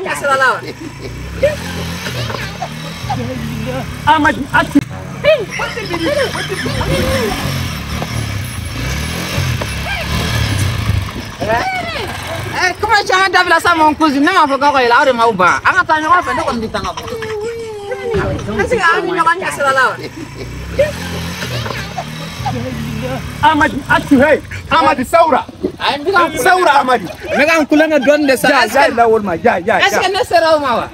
Ɲɛ sira la wa? Amadi ati. Eh, kuma caman dabila sa, mon cousin. Ne m'a fɔ k'aw ka yɛlɛ, aw de m'aw ban. An ka taa ɲɔgɔn fɛ, ne kɔni tɛ taa n ka bɔ. Est-ce que an bɛ ɲɔgɔn ɲɛ sira la wa? Amadi ati, hey. Amadi saura. Ayi, n bɛ ka Saura Amadi. n bɛ ka n kulonkɛ dɔɔni de sa. Ja Est-ce ja que la wolma ja ja est-ce ja. que ne sera o ma wa?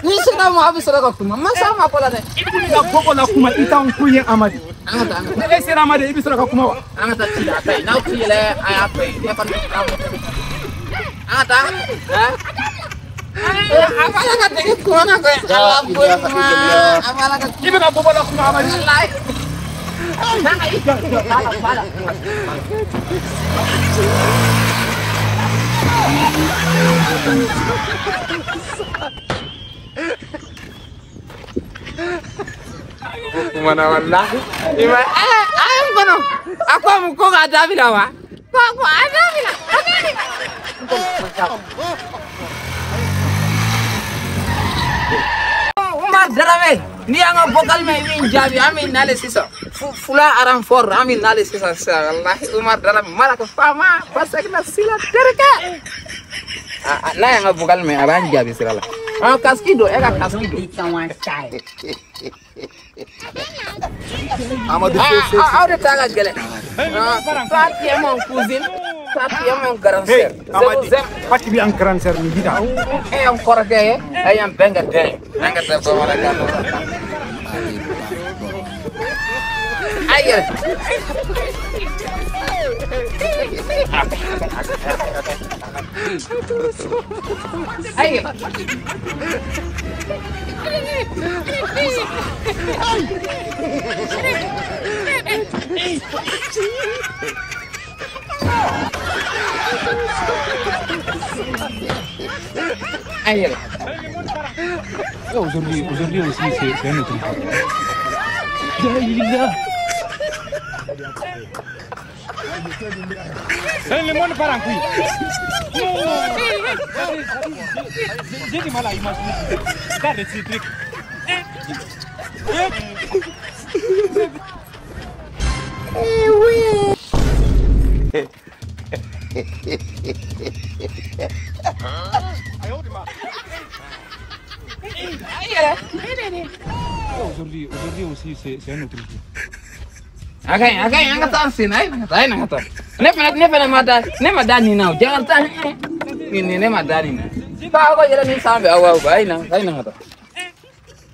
Ni sera o ma, aw bɛ sɔrɔ ka kuma. N ma s'aw ma fɔlɔ dɛ. I bɛ ka koko la kuma i t'anw kun ye Amadi. An ka taa, an ka Ni e sera Amadi, i bɛ sɔrɔ ka kuma wa? taa, an ka taa ci la, a ka ɲi. N'aw ti yɛlɛ, a y'a to yen. Ne kɔni bɛ taa moto. An ka taa. A b'a la ka dege kuma na koyi. Ala bonya. A b'a la ka I bɛ ka koko la kuma Amadi. Walayi. N'an ka i jɔ, voilà, voilà. Kumana wallahi. Ima eh ay n kɔnɔ. A ko mun ko k'a dabila wa? Ko a dabila. A dabila. Umar Darame, n'i y'an ka vocal mɛn, i bɛ n jaabi, an bɛ nale sisan. Fula aranfort, an bɛ nale sisan sisan. Wallahi Umar Darame, mara ka faama, parce que na sila terikɛ. N'a y'an ka vocal mɛn, a b'an jaabi sira la. Ah, casque don, e ka casque don. Amadou Ah, fe fe. ah, aw de ta ka gɛlɛn. Ah, toi tu es mon cousin, toi tu es mon grand Hey sœur. Je Amadi. vous aime. Pati bi an grand sœur ni gida. E y'an kɔrɔkɛ ye, e y'an bɛnkɛ den ye. An ka taa bamanankan na. A yɛlɛ. A yɛlɛ. A yɛlɛ. Aujourd'hui, aujourd'hui aussi, c'est un autre jour. La ilaha. Le monde part en couille. Non. J'ai du mal à imaginer. Regarde ce truc. Eh. A yɛlɛ. Aujourd'hui, aujourd'hui aussi, c'est un autre jour. A ka ɲi, a ka ɲi, an ka taa sen na, a ye na ka taa, a ye na ka taa. Ne fana ma da, ne ma da nin na o, jaa taa. Nin ne ma da nin na. Fa aw ka yɛlɛ nin sanfɛ, aw aw, a ye na, a ye na ka taa.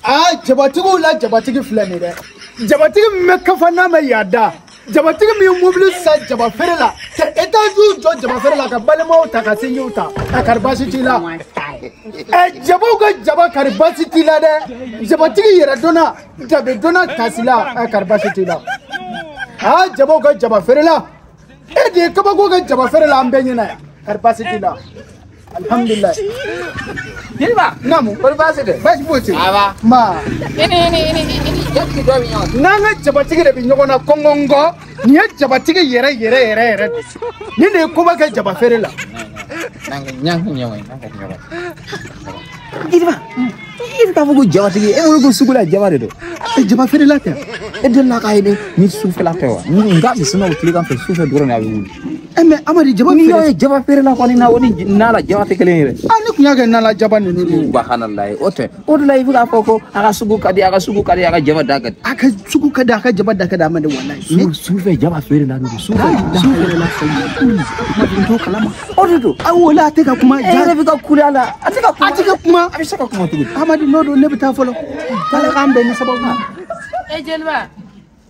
Aa, jabatigiw la, jabatigi filɛ nin ye dɛ. Jabatigi min bɛ kafa n'a ma yaada, jabatigi min ye mobili san jaba feere la, ka étage jɔ jaba feere la, ka balimaw ta, ka sinjiw ta, a kari baasi t'i la. Ɛ, jabaw ka jaba, kari baasi t'i la dɛ. Jabatigi yɛrɛ dɔnna, dabe dɔnna, tasila, ɛ, kari baasi t'i la. Aa, jabaw ka jaba feere la, e de ye kabako kɛ jaba feere la an bɛɛ ɲɛna yan. Kari baasi t'i la, alihamudulilayi. Jeliba. Naamu. Kɔri baasi tɛ? Baasi foyi tɛ. Aba. Ma. I ni jabatigi dɔ bɛ ɲɔgɔn na. N'an ka jabatigi de bɛ ɲɔgɔn na kɔngɔngɔ, nin ye jabatigi yɛrɛ yɛrɛ yɛrɛ yɛrɛ de. Nin de ye koba kɛ jaba feere la. N'an ka ɲɔgɔn ye, n'an ka ɲɔgɔn ye. Jeliba, i bɛ k'a fɔ ko jabatigi, e bolo ko sugu la jaba de don. E, jaba feere la tɛ? E delila k'a ye dɛ, ni sufɛla tɛ wa? N k'a bɛ suma o tilegan fɛ, sufɛ dɔrɔn de a bɛ wuli. E mɛ Amadi, jaba N'i y'o feere ye jaba feere la kɔni na, o ni na la jaba tɛ kelen ye dɛ. Ah, ne tun y'a kɛ nala jaba ninnu de ye. Subahanallahi, o tɛ. O de la i bɛ k'a fɔ ko a ka sugu ka di, a ka sugu ka di, a ka jaba da ka di. A ka sugu ka di, a ka jaba da ka di, Amadi, walayi. Sufɛ jaba feere la de don, sufɛ sufɛ la Amadi, n t'o kalama. O de don. Awo la, a tɛ ka kuma. E yɛrɛ bɛ ka kule a la, a tɛ ka kuma. A tɛ ka kuma. A bɛ se ka kuma cogo di? Amadi, n'o don, ne bɛ taa fɔlɔ. K'ale k'an bɛn ni sababu ye. E jeliba.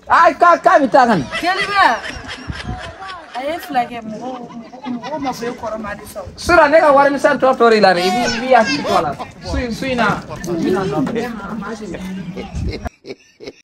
Ayi, k'a bɛ taa ka na. Jeliba. A ye fila kɛ, mɔgɔw ma fɔ e kɔrɔ ma de sɔn. Sura, ne ka warimisɛn tɔ tor'i la dɛ, i b'i hakili to a la. Su in na.